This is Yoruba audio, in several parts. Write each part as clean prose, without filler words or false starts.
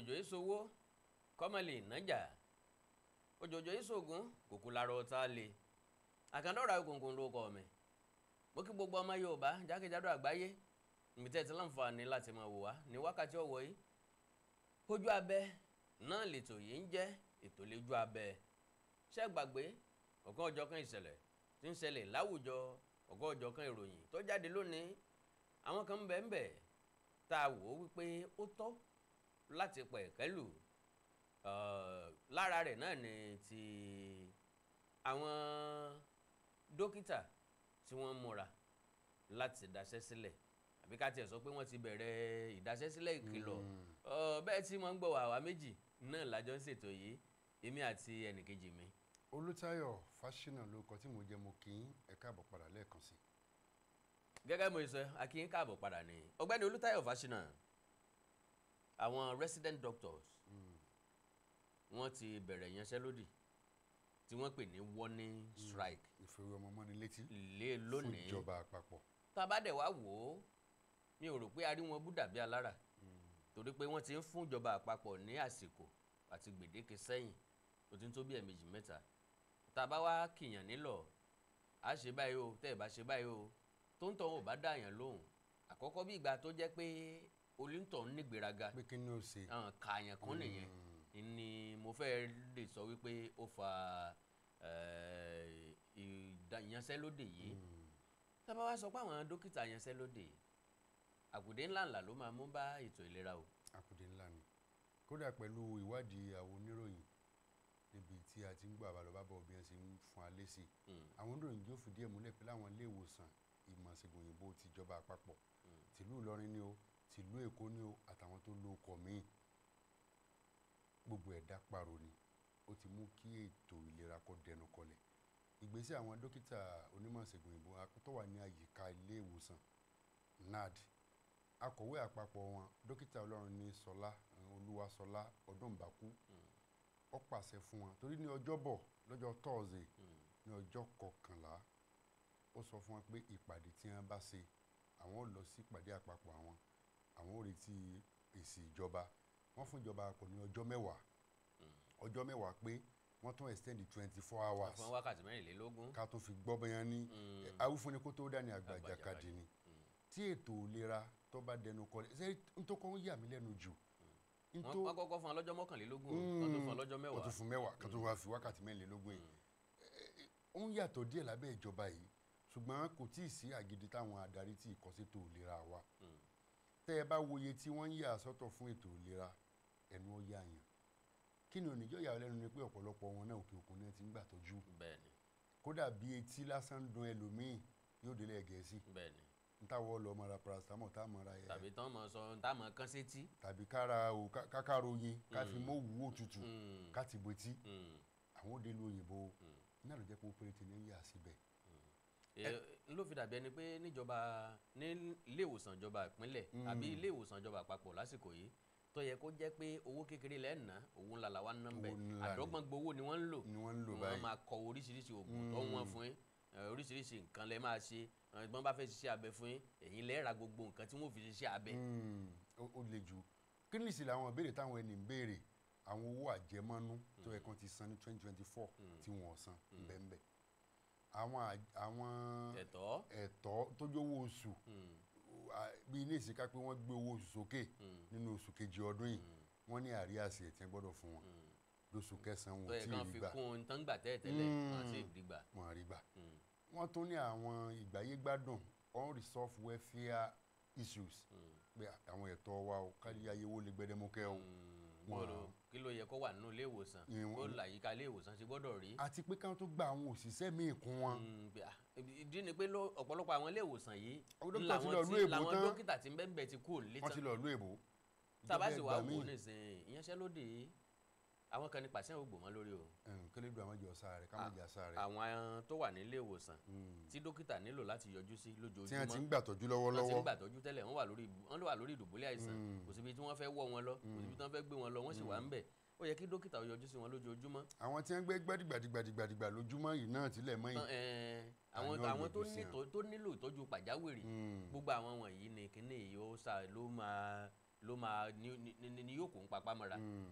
Òjòjò ìṣòwò kọ́mọlì nájà, òjòjò ìṣògùn kòkó lára ọ̀tá le. Àkàndọ̀rọ̀ Awíkonko ló kọ́ mi. Mo kí gbogbo ọmọ Yorùbá jákèjádò àgbáyé níbi tẹ́ ẹ ti láǹfààní láti máa wò wá ní wákàtí ọ̀wọ̀ yìí. Ojú abẹ náà lètò yìí ń jẹ́ ètò lójú abẹ. Ṣé gbàgbé ọ̀kan ọ̀jọ̀kan ìṣẹ̀lẹ̀ tí ń ṣẹlẹ̀ láwùjọ, ọ̀kan ọ̀jọ̀kan ìròyìn tó jáde lónìí, àwọn kan ń bẹ ń bẹ tá a wò ó wípé ó tọ́ láti pẹ̀kẹ́ lù. Lára rẹ̀ náà ni ti àwọn dókítà tí wọ́n múra láti daṣẹ́ sílẹ̀, àbí ká tiẹ̀ sọ pé wọ́n ti bẹ̀rẹ̀ ìdaṣẹ́sílẹ̀ ìkìlọ̀. Bẹ́ẹ̀ tí wọ́n ń gbọ́ wàwá méjì náà lájọ ń ṣètò yìí, èmi àti ẹnìkejì mi. Olútáyọ̀ Fáṣínà lórúkọ tí mo jẹ́, mo kí yín ẹ káàbọ̀ padà lẹ́ẹ̀kan sí. Gẹ́gẹ́ mo sọ, a kí yín káàbọ̀ padà ní ọ̀gbẹ́ni Olútáyọ̀ Fáṣínà. Àwọn resident doctors wọ́n ti bẹ̀rẹ̀ ìyanṣẹ́lódì tí wọ́n pè ní warning strike. Ìfẹ́wé ọmọ mọ́ni létí lé lónìí fún ìjọba àpapọ̀. Tá a bá dẹ̀ wá wò ó, mi ò rò pé a rí wọn bú dàbí alára, torí pé wọ́n ti ń fún ìjọba àpapọ̀ ní àsìkò àti gbèdéke sẹ́yìn, ó ti ń tó bí ẹ̀ẹ̀mejì mẹ́ta. Tá a bá wá kìyàn nílọ̀, a ṣe báyìí o, tẹ́ ẹ̀ bá ṣe báyìí o, tó ń tọ́ ò bá dààyàn lóhùn. Àkọ́kọ́ bí ìgbà tó jẹ́ pé olùtọ̀ ń nígbéraga pé kí ni ó ṣe kààyàn kan nìyẹn ni mo fẹ́ lè sọ wípé ó fa ìyanṣẹ́lódì yìí. Tá a bá wá sọ pé àwọn dókítà yanṣẹ́lódì, àkùdé ńláńlá ló máa mú bá ètò ìlera o. Àkùdé ńlá ni, kódà pẹ̀lú ìwádìí àwọn oníròyìn níbi tí a ti ń gbọ́ àbálọ́bábọ̀ bí wọ́n ṣe ń fún alẹ́ sí i. Àwọn oníròyìn yóò fìdí ẹ̀ múlẹ̀ pé láwọn ilé ìwòsàn ìmọ̀ ìṣègùn òyìnbó tìjọba àpapọ̀, tìlú Ìlọrin ni o, tìlú Èkó ni o, àtàwọn tó lóko míì, gbogbo ẹ̀dá paro ni ó ti mú kí ètò ìlera kó dẹnu kọlẹ̀. Ìgbésẹ̀ àwọn dókítà onímọ̀ ìṣègùn òyìnbó tó wà ní àyíká ilé ìwòsàn NAD, akọ̀wé àpapọ̀ wọn dókítà Ọlọ́runnísọlá Olúwaṣọlá Ọdúnbàkú, ó pàṣẹ fún wọn torí ní ọjọ́bọ̀ lọ́jọ́ Thursday ní ọjọ́ kọkànlá, ó sọ fún wọn pé ìpàdé tí wọ́n bá ṣe, àwọn ò lọ sí ìpàdé àpapọ̀ àwọn, àwọn ò retí èsì ìjọba. Wọ́n fún ìjọba àpapọ̀ ní ọjọ́ mẹ́wàá, ọjọ́ mẹ́wàá pé wọ́n tún extend 24 hours fún wákàtí mẹ́rìnlélógún ká tó fi gbọ́ bẹ́yẹn ní awífúnni kó tó dání àgbàjàkadì ni. Tí ètò ìlera tó bá dẹnu kọlẹ̀, ṣé n tó kọ́ ń yà mí lẹ́nu jù. Wọ́n kọ́kọ́ fún ọlọ́jọ́ mọ́kànlélógún, kan tó fún ọlọ́jọ́ mẹ́wàá, wọ́n tún fún mẹ́wàá, kan tó wá fi wákàtí mẹ́rìnlélógún yìí. Ó ń yàtọ̀ díẹ̀ lábẹ́ ìjọba yìí, ṣùgbọ́n kò tí ì sí àgídí táwọn adarí tí kò sétò ìlera wa. Tẹ́ ẹ bá wòye tí wọ́n ń yà sọ́tọ̀ fún ètò ìlera, ẹnu ó yà yàn. Kí ni oníjọ́ yà lẹ́nu ni pé ọ̀pọ̀lọpọ̀ wọn náà òkè òkun náà ti ń gbà tọ́jú. Kódà bí etí lásán dun ẹlòmíì yóò délé Gẹ̀ẹ́sì. Ntàwọ̀ lọ mọ ra paracetamol tá a mọ ra yẹ. Tàbí tán mọ sọ tá a mọ kán sétí. Tàbí kára o kákàrò yin ká fi mọ́ òwú òtútù ká ti bo etí. Àwọn òde lu òyìnbó náà ló jẹ́ pé ó péréte ní yà síbẹ̀. Ló fi dàbí ẹni pé níjọba ní ilé ìwòsàn ìjọba ìpínlẹ̀ àbí ilé ìwòsàn ìjọba àpapọ̀ lásìkò yìí tó yẹ kó jẹ́ pé owó kékeré lẹ́ẹ̀ná, owó ńlá làwa ń ná bẹ̀, àdọ́gbọ́n gbowó ni wọ́n ń lò, wọ́n máa kọ oríṣiríṣi oògùn tó wọ́n fún yín, oríṣiríṣi nǹkan lẹ máa ṣe, wọ́n bá fẹ́ ṣiṣẹ́ abẹ fún yín, ẹ̀yin lẹ ra gbogbo nǹkan tí wọ́n fi ṣiṣẹ́ abẹ. Ó le jù. Kí ni ìsìlẹ̀ àwọn ìbéèrè táwọn ẹni ń béèrè, àwọn owó àjẹmọ́nú tó yẹ kán ti san ní 2024 tí wọ́n san bẹ́ẹ̀nbẹ́ẹ̀, àwọn ẹ̀tọ́ tó jẹ́ owó oṣù bí ilé ìsìnká pé wọ́n gbé owó oṣù sókè nínú oṣù kejì ọdún yìí, wọ́n ní àríyàsí ẹ̀ tí wọ́n gbọ́dọ̀ fún wọn lóṣù kẹsàn-án wọn tí ì rí gbà. Tó yẹ kán fi kún un tán gbà tẹ́lẹ̀tẹ́lẹ̀, wọ́n sì rí gbà. Wọ́n rí gbà. Wọ́n tún ní àwọn ìgbáyégbádùn unresolved welfare issues pé àwọn ẹ̀tọ́ wa o, kárí ayé wo lè gbẹdẹmukẹ́ o. Kí ló yẹ kó wà nínú ilé ìwòsàn, kó làyíká ilé ìwòsàn ṣe gbọ́dọ̀ rí. Àti pé káwọn tó gba àwọn òṣìṣẹ́ míì kún wọn. Ìdí ni pé ọ̀pọ̀lọpọ̀ àwọn ilé ìwòsàn yìí làwọn dókítà tí ń bẹ́ẹ̀ bẹ́ẹ̀ ti kú òǹlé tán. Wọ́n ti lọ ìlú èbó. Tá a bá sì wá wò nísìnyí, ìyanṣẹ́lódì àwọn kan ní pàṣẹ ògbò mọ́ lórí o. Kílódé àwọn jọ sáà rẹ, káwọn jọ sáà rẹ. Àwọn tó wà nílé ìwòsàn tí dókítà nílò láti yọjú sí lójoojúmọ́. Tí wọ́n ti ń gbàtọ́jú lọ́wọ́lọ́wọ́. Wọ́n ti ń gbàtọ́jú tẹ́lẹ̀, wọ́n wà lórí ìdùbúlẹ̀ àìsàn, kò síbi tí wọ́n fẹ́ wọ́ wọn lọ, kò síbi tí wọ́n fẹ́ gbé wọn lọ, wọ́n sì wà ń bẹ̀. Ó yẹ kí dókítà yọjú sí wọn lójoojúmọ́. Àwọn tí wọ́n gbé gbàdìgbàdìgbàdìgbà lójúmọ́ yìí náà tilẹ̀ mọ́ yìí. Àwọn tó nílò ìtọ́jú pàjáwìrì, gbogbo àwọn wọ̀nyí ni kíní yìí ó sá ló máa Ló máa ní yóò kó ń papá mọ́ra,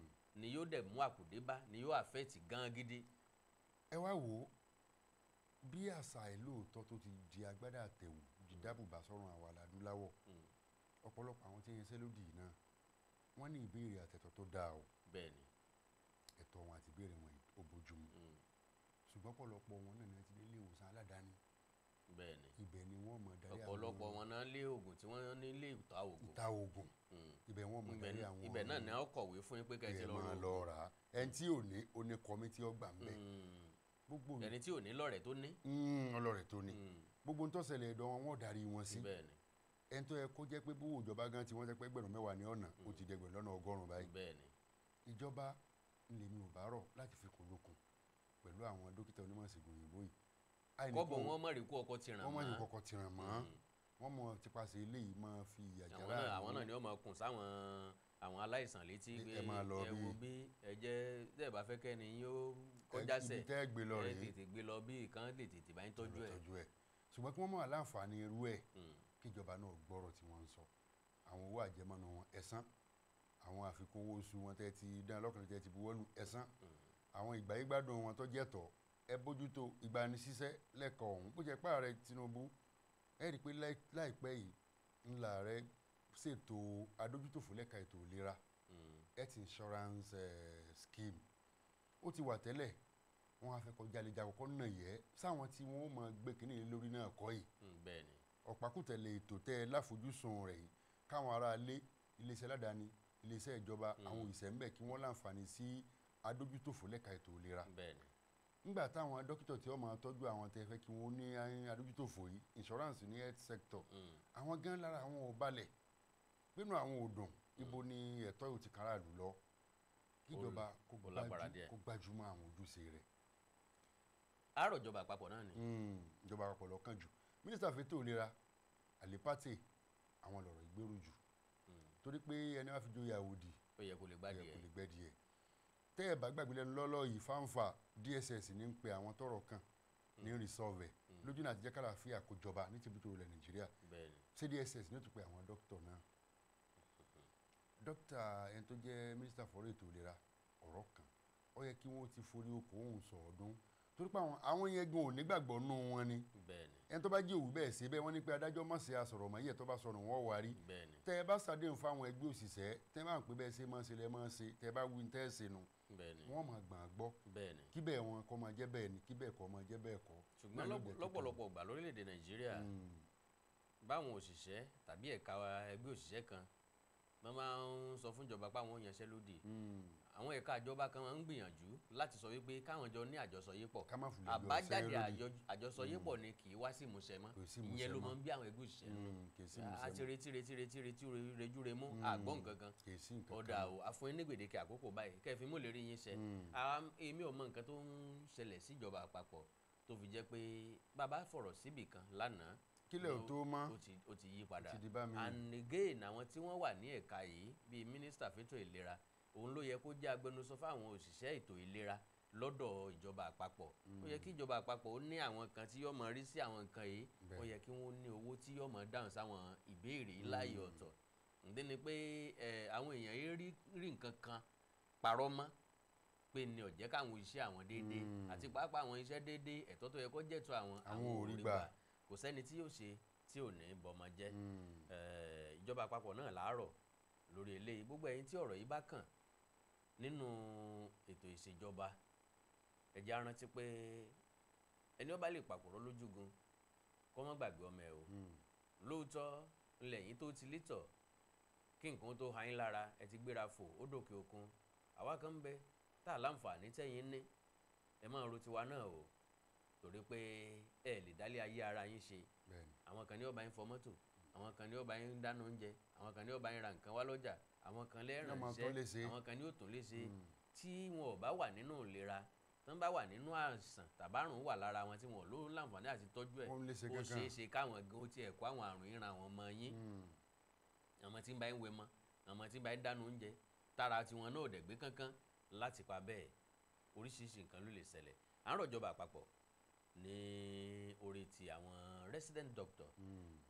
ni yóò dẹ̀ mú àkùdé bá, ni yóò affect gan gidi. Ẹ wá wò ó, bí àṣà ìlóòótọ́ tó ti di agbádá àtẹ̀wù di dábùbà sọ́run àwa adúláwọ̀, ọ̀pọ̀lọpọ̀ àwọn tí ń yanṣẹ́ lódì yìí náà, wọ́n ní ìbéèrè àtẹ̀tọ̀ tó dáa o. Ẹ̀tọ́ wọn àti ìbéèrè wọn ó bójúmu, ṣùgbọ́n ọ̀pọ̀lọpọ̀ wọn náà ní ti dé ilé ìwòsàn aládàáni. Ibẹ̀ ni wọ́n mọ̀ darí àwọn. Ọ̀pọ̀lọpọ̀ wọn náà lé oògùn tí wọ́n ní ilé ìta oògùn. Ìta oògùn, ibẹ̀ wọ́n mọ̀ darí àwọn. Ibẹ̀ náà ni wọ́n kọ̀wé fún yín pé kẹ́ ẹ ti ẹ lọ máa rò. Lọ rà á. Ẹni tí ò ní, ó ní kọ́mítì ọgbà ń bẹ̀ gbogbo. Ẹni tí ò ní lọ́rẹ̀ẹ́ tó ní. Ọlọ́rẹ̀ tó ní gbogbo ń tó ṣẹlẹ̀, ẹ̀dọ̀ wọn, wọ́n darí wọn sí. Ẹni tó yẹ kó jẹ́ pé bówó ìjọba gan tí wọ́n jẹ́ pé ẹgbẹ̀rún 10 ní ọ̀nà, ó ti dẹgbẹ̀rún lọ́nà 100 báyìí. Ìjọba lèmi ò bá rọ̀ láti fi kún lókun pẹ̀lú àwọn dókítà onímọ̀ ìṣègùn òyìnbó yìí. Kọ́bọ̀ wọn mọ̀ rí kú ọkọ̀ ti ràn. Wọ́n mọ̀ ní mọ́. Kọ́kọ́ ti ràn mọ́. Wọ́n mọ̀ tipasẹ̀ eléyìí máa fi ìyà àwọn jàrá. Náà, àwọn náà ni wọ́n máa kùn sáwọn àwọn aláìsàn létí pé ẹ máa lọ ẹ wo bí ẹ jẹ́ tẹ́ ẹ bá fẹ́ kẹ́ni yín ó kọjá sẹ̀, ibi tẹ́ ẹ gbé lọ ẹ rèé. Tètè gbé lọ bí kan lè tètè bá yín tọ́jú ẹ̀. Tọ́jú ẹ̀, ṣùgbọ́n kí wọ́n mọ̀ láǹfààní irú ẹ̀, kíjọba náà gbọ́rọ̀ tí wọ́n ń sọ. Àwọn owó àjẹmọ́nú wọn, ẹ̀sán àwọn àfikún owó oṣù wọn tẹ́ ti dán lọ́kùnrin, tẹ́ ti buwọ́lù, ẹ̀sán àwọn ìgbáyégbádùn wọn tó jẹ́ tọ́, ẹ bójútó ìgbanisíṣẹ́ lẹ́kọ̀ọ́ ọ̀hún. Bó jẹ́ pé ààrẹ Tinubu, ẹ rí i pé láìpẹ́ yìí ńlá rẹ ṣètò adójútòfò lẹ́ka ètò ìlera, health insurance scheme. Ó ti wà tẹ́lẹ̀, wọ́n á fẹ́ kọjá lè jakọ̀kọ́ náà yẹ sáwọn tí wọ́n ó máa gbé kínní lé lórí náà kọ́ yìí. Ọ̀pákùtẹ̀lẹ̀ ètò tẹ́ ẹ láfojúsùn rẹ̀ yìí, káwọn ará ilé, iléeṣẹ́ aládàáni, iléeṣẹ́ ìjọba, àwọn òṣìṣẹ́ ńbẹ̀, kí wọ́n láǹfààní sí adójútòfò lẹ́ka ètò ìlera. Nígbà táwọn dókítà tí wọ́n máa tọ́jú àwọn tẹ́ fẹ́ kí wọ́n ní adójútòfò yìí, insurance ní health sector, àwọn gan lára àwọn ò balẹ̀ nínú àwọn ò dùn. Ibo ni ẹ̀tọ́ yóò ti káràlú lọ? Kíjọba kó Ó lágbára díẹ̀. kó gbájúmọ́ àwọn ojúṣe rẹ̀. Àárọ̀ ìjọba àpapọ̀ náà ni. Ìjọba àpapọ̀ lọ́kàn jù. Mínísítà fẹ́tò ìlera Alipate, àwọn lọ̀rọ̀ ìgbèrú jù, torí pé ẹni wàá fi joyè àwòdì, ó yẹ kó lè ó gbádìí yẹ ẹ̀. Kó lè gbẹ́dìí ẹ̀. Tẹ́ ẹ̀ bá gbàgbé, lẹ́nu lọ́lọ́ yìí, fáńfà DSS ní ń pe àwọn tọ́rọ̀ kàn ní resolve ẹ̀ lójú náà, àti jẹ́ kálàáfíà kó jọba ní tìbútò ilẹ̀ Nàìjíríà. Ṣé DSS ní ó tún pe àwọn dókítà náà? Dókítà, ẹni tó jẹ́ mínísítà fọ́rọ̀ ètò ìlera, ọ̀rọ̀ kan ó yẹ kí wọ́n ti forí okòó sọ ọdún, torí pé àwọn yẹn gan ò nígbàgbọ́ nù wọn ni. Ẹni tó bá jẹ́ òwú bẹ́ẹ̀ ṣe bẹ́ẹ̀, wọ́n ní pé adájọ́ má ṣe àsọ̀rọ̀ mọ́ yẹ̀, tó bá sọnù wọ́n wá rí. Tẹ́ ẹ bá ṣàdéhùn fáwọn ẹgbẹ́ òṣìṣẹ́, tẹ́ ẹ bá ń pè bẹ́ẹ̀ ṣe máa ń ṣe lẹ́ máa ń ṣe, tẹ́ ẹ bá wí tẹ́ ẹ ṣe nu, wọ́n máa gbọ̀n gbọ́. Kí bẹ́ẹ̀ wọn kọ́ máa jẹ́ bẹ́ẹ̀ ni, kí bẹ́ẹ̀ kọ́ máa jẹ́ bẹ́ẹ̀ kọ́. Ṣùgbọ́n Náà ló jẹ́ tuntun. lọ́pọ̀lọpọ̀ ìgbà lórílẹ̀‐èdè Nàìjíríà, báwọn òṣìṣẹ́ tàbí ẹ̀ka ẹgbẹ́ òṣìṣẹ́ kan wọ́n máa ń sọ fún ìjọba pé àwọn ò yanṣẹ́lódì, àwọn ẹ̀ka ìjọba kan máa ń gbìyànjú láti sọ wípé káwọn jọ ní àjọsọyépọ̀. Ká má fúlẹ̀ yọ Àbájáde ṣẹ́lódì. àjọsọyépọ̀ ni kì í wá sí ìmúṣẹ mọ́. Kò sí ìmúṣẹ Ìyẹn ló mọ́. máa ń bí àwọn ẹgbẹ́ òṣìṣẹ́ nínú. Kì í sí ìmúṣẹ A ti mọ́. retí, retí, retí, retí, rejú remú, àgbọ̀n nǹkan kan. Kì í sí nǹkan Ọ̀dà kan. o, àfún yín ní gbèdéke àkókò báyìí kẹ́ ẹ fi mú lè rí yín ṣẹ. Èmi ò mọ nǹkan tó ń ṣẹlẹ̀ síjọba àpapọ̀ tó fi jẹ́ pé bàbá fọ̀rọ̀ síbì kan lánàá, Kílẹ̀ ò tó mọ́, ó ti yí padà. Ó ti di bá mi. And again, àwọn tí wọ́n wà ní ẹ̀ka yìí, bíi mínísítà fétò ìlera, òun ló yẹ kó jẹ́ agbẹnusọ fáwọn òṣìṣẹ́ ètò ìlera lọ́dọ̀ ìjọba àpapọ̀. Ó yẹ kí ìjọba àpapọ̀ ó ní àwọn kan tí yóò máa rí sí àwọn nǹkan yìí. Ó yẹ kí wọ́n ní owó tí yóò máa dáhùn sáwọn ìbéèrè yìí láàyè ọ̀tọ̀. Ǹdí ni pé àwọn èèyàn yìí rí nǹkan kan parọ́ mọ́ pé ní ó jẹ́ káwọn iṣẹ́ àwọn déédéé, àti pàápàá àwọn iṣẹ́ déédéé, ẹ̀tọ́ tó yẹ kó jẹ́tọ́ àwọn, Àwọn ò ò rí rí gbà. gbà. Kò sẹ́ni tí yóò ṣe tí ò ní bọmọ jẹ́. Ìjọba àpapọ̀ náà láàárọ̀ lórí eléyìí. Gbogbo ẹ̀yin tí ọ̀rọ̀ yìí bá kàn nínú ètò ìṣèjọba, ẹ jẹ́ á rántí pé ẹni ó bá lè pàkúrọ̀ lójúgun, kó má gbàgbé ọmọ ẹ̀ o. Lóòótọ́ ńlẹ̀ yín tó ti létọ̀ kí nǹkan tó ha yín lára, ẹ ti gbéra fò ó dòkè òkun. Àwa kan ń bẹ tá a láǹfààní tẹ́yìn ní, ẹ máa ro tiwa náà o, torí pé ẹ lè dálé ayé ara yín ṣe. Àwọn kan ní ó bá yín fọ mọ́tò, àwọn kan ní ó bá yín dáná oúnjẹ, àwọn kan ní ó bá yín ra nǹkan wá lọ́jà, àwọn kan Ní ọmọ tó lè ṣe. lẹ́rànṣẹ́, àwọn kan ní ó tún lè ṣe. Tí wọn ò bá wà nínú ìlera, tí wọ́n bá wà nínú àìsàn tàbárùn wà lára wọn tí wọn ò ló láǹfààní àti tọ́jú ẹ̀, Wọ́n lè ṣe ó kankan. ṣeé ṣe káwọn gan ó tiẹ̀ kó àwọn àrùn yìí ran àwọn ọmọ yín, àwọn tí ń bá yín wẹ̀ mọ́, àwọn tí ń bá yín dáná oúnjẹ, tára tiwọn náà ò dẹ̀ gbé kankan láti pa bẹ́ẹ̀. Oríṣiríṣi nǹkan ló lè ṣẹlẹ̀. À ń rọ̀jọba àpapọ̀ ní orí ti àwọn resident doctor,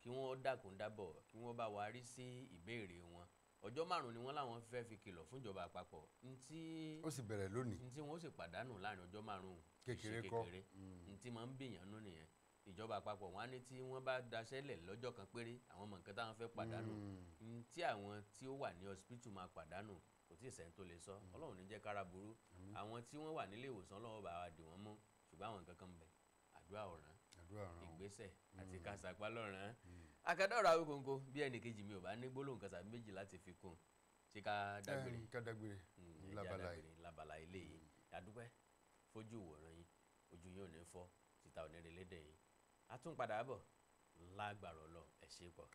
kí wọ́n dákun dábọ̀, kí wọ́n bá wa rí sí ìbéèrè wọn. Ọjọ́ 5 ni wọ́n láwọn fẹ́ fi kìlọ̀ fúnjọba àpapọ̀ ntí Ó sì bẹ̀rẹ̀ lónìí. Ntí wọ́n ó sì pàdánù láàrin ọjọ́ 5 kì í ṣe Kékeré kọ́. kékeré. Ntí máa ń bìyàn nú nìyẹn. Ìjọba àpapọ̀ wọn á ní tí wọ́n bá daṣẹ́ lẹ̀ lọ́jọ́ kan péré, àwọn mọ̀ nǹkan táwọn fẹ́ pàdánù. Ntí àwọn tí ó wà ní hospital máa pàdánù, kò tí ì sẹ́ni tó lè sọ. Ọlọ́run ní jẹ́ kára burú. Àwọn tí wọ́n wà nílé ìwòsàn, Ọlọ́run bá wa dì wọ́n mú. Ṣùgbọ́n àwọn nǹkan kan ń bẹ, àdúrà ọ̀ràn, Àdúrà ràn. ìgbésẹ̀ àti kásapá lọ́ràn. Akadọ́rọ̀ Awíkonko, bí ẹnì kejì mi ò bá ní gbólóhùn kan tàbí méjì láti fi kún, ṣé ká dágbére? Ká dágbére. Ẹ jẹ́ Lábala á yìí. dágbére lábala ilé yìí. Adúpẹ́ fojú ìwòran yín, ojú yín ò ní fọ́, títa ò ní relédè yín. A tún padà bọ̀ lágbára Ọlọ́run. Ẹ ṣé pọ̀.